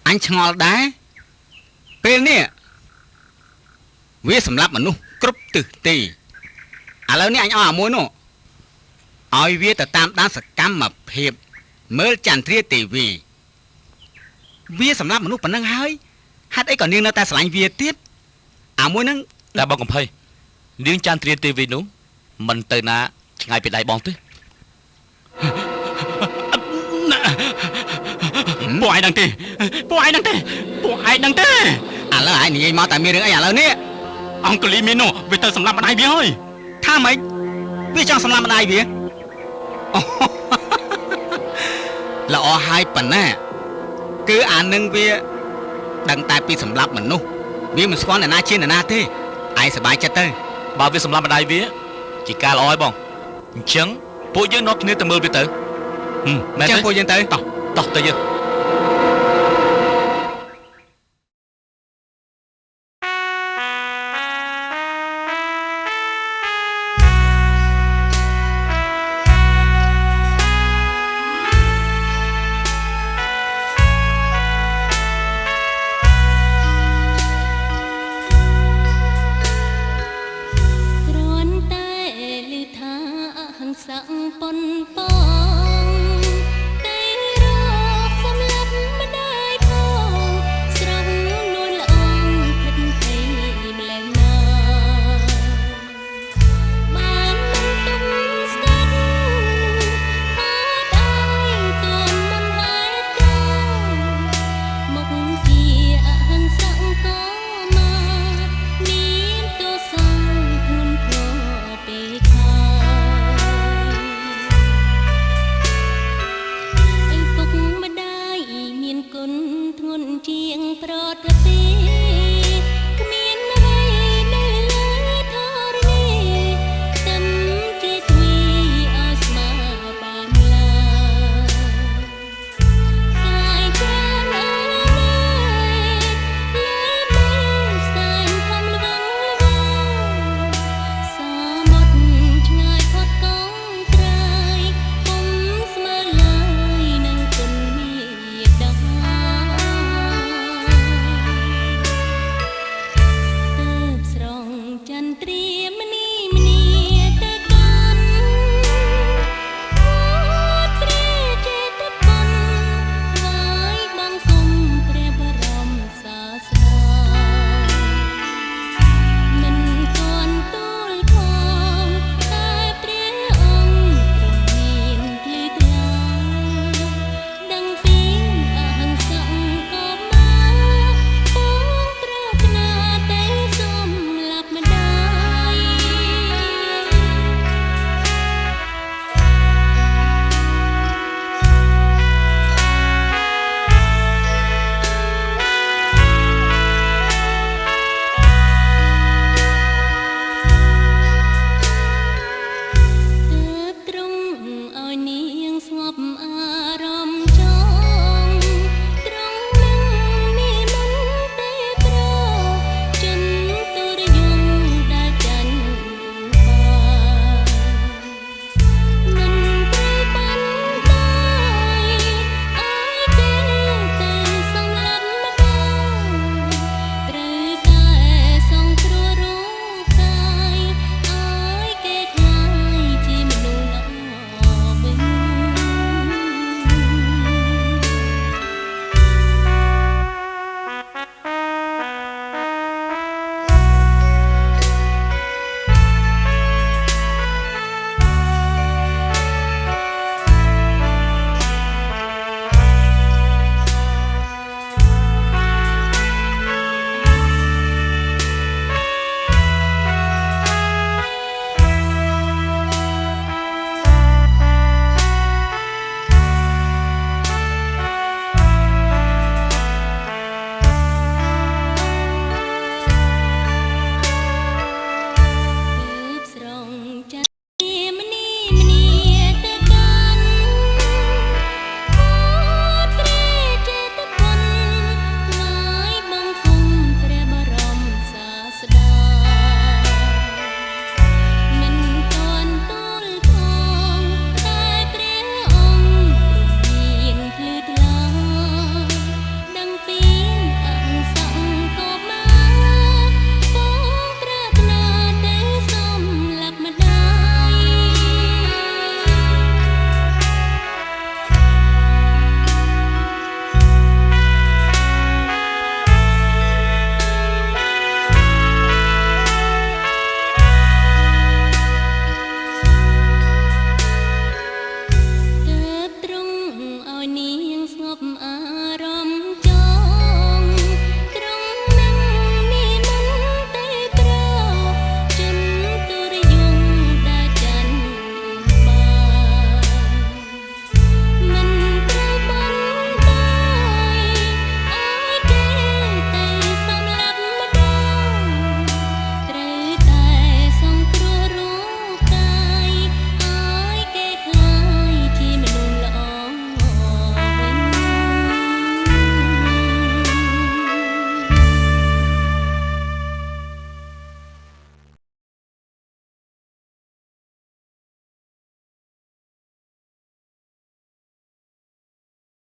អញឆ្ងល់ដែរពេលនេះវាសម្លាប់មនុស្សគ្រប់ទិសទីឥឡូវនេះអញឲ្យអាមួយនោះឲ្យវាទៅតាមដានសកម្មភាពមើលចន្ទ្រាទេវីវាសម្លាប់មនុស្សប៉ុណ្ណឹងហើយហេតុអីក៏នាងនៅតែស្រឡាញ់វាទៀតអាមួយហ្នឹង តែបងកំភៃនាងចន្ទ្រាទេវីនោះមិនទៅណាឆ្ងាយពីដៃបងទេ ពួកឯងដឹងទេពួកឯងដឹងទេពួកឯងដឹងទេ ឥឡូវឯងនិយាយមកតែមានរឿងអីឥឡូវនេះ អង្គលីមាននោះវាទៅសម្លាប់ម្ដាយវាហើយ ថាម៉េចវាចង់សម្លាប់ម្ដាយវាអូល្អហើយប៉ុណ្ណាគឺអានឹងវាដឹងតែពីសម្លាប់មនុស្សវាមិនស្គាល់អ្នកណាជាអ្នកណាទេឯងសប្បាយចិត្តទៅ បើវាសម្លាប់ម្ដាយវាជាការល្អហើយបងអញ្ចឹងពួកយើងនាំគ្នាទៅមើលវាទៅមែន ចឹ ទេ ងពួកយើងទៅ តោះតោះទៅយើង